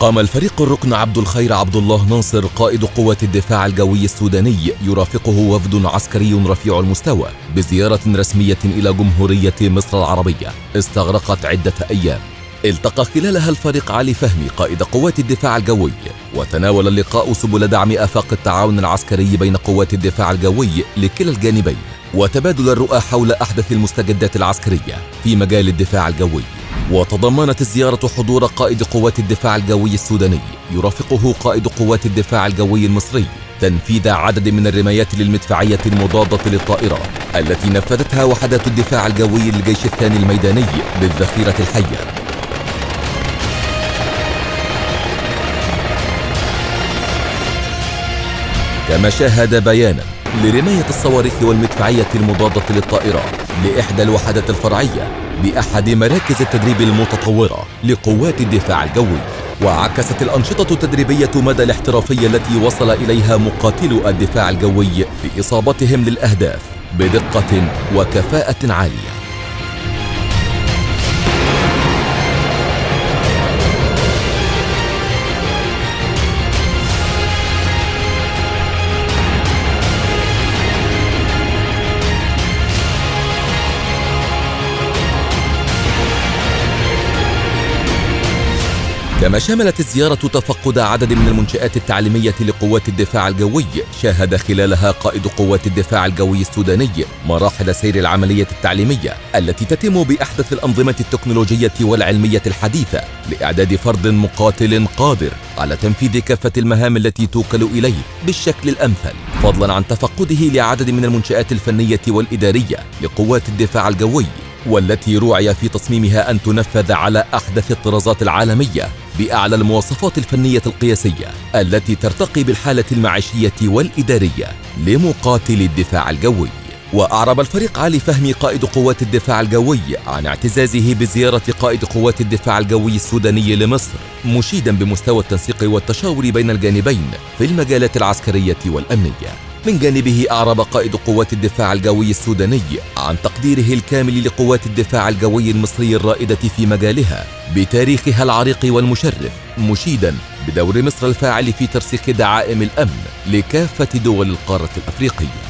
قام الفريق الركن عبد الخير عبد الله ناصر قائد قوات الدفاع الجوي السوداني يرافقه وفد عسكري رفيع المستوى بزيارة رسمية إلى جمهورية مصر العربية استغرقت عدة أيام. التقى خلالها الفريق علي فهمي قائد قوات الدفاع الجوي، وتناول اللقاء سبل دعم آفاق التعاون العسكري بين قوات الدفاع الجوي لكلا الجانبين، وتبادل الرؤى حول أحدث المستجدات العسكرية في مجال الدفاع الجوي. وتضمنت الزيارة حضور قائد قوات الدفاع الجوي السوداني يرافقه قائد قوات الدفاع الجوي المصري، تنفيذ عدد من الرمايات للمدفعية المضادة للطائرات التي نفذتها وحدات الدفاع الجوي للجيش الثاني الميداني بالذخيرة الحية. كما شاهد بيانا لرماية الصواريخ والمدفعية المضادة للطائرات لإحدى الوحدات الفرعية بأحد مراكز التدريب المتطورة لقوات الدفاع الجوي. وعكست الأنشطة التدريبية مدى الاحترافية التي وصل إليها مقاتلو الدفاع الجوي في إصابتهم للأهداف بدقة وكفاءة عالية. كما شملت الزيارة تفقد عدد من المنشآت التعليمية لقوات الدفاع الجوي، شاهد خلالها قائد قوات الدفاع الجوي السوداني مراحل سير العملية التعليمية التي تتم بأحدث الأنظمة التكنولوجية والعلمية الحديثة لإعداد فرد مقاتل قادر على تنفيذ كافة المهام التي توكل إليه بالشكل الأمثل، فضلا عن تفقده لعدد من المنشآت الفنية والإدارية لقوات الدفاع الجوي، والتي روعي في تصميمها أن تنفذ على أحدث الطرازات العالمية بأعلى المواصفات الفنية القياسية التي ترتقي بالحالة المعيشية والإدارية لمقاتلي الدفاع الجوي. وأعرب الفريق علي فهمي قائد قوات الدفاع الجوي عن اعتزازه بزيارة قائد قوات الدفاع الجوي السوداني لمصر، مشيدا بمستوى التنسيق والتشاور بين الجانبين في المجالات العسكرية والأمنية. من جانبه أعرب قائد قوات الدفاع الجوي السوداني عن تقديره الكامل لقوات الدفاع الجوي المصري الرائدة في مجالها بتاريخها العريق والمشرف، مشيدا بدور مصر الفاعل في ترسيخ دعائم الأمن لكافة دول القارة الأفريقية.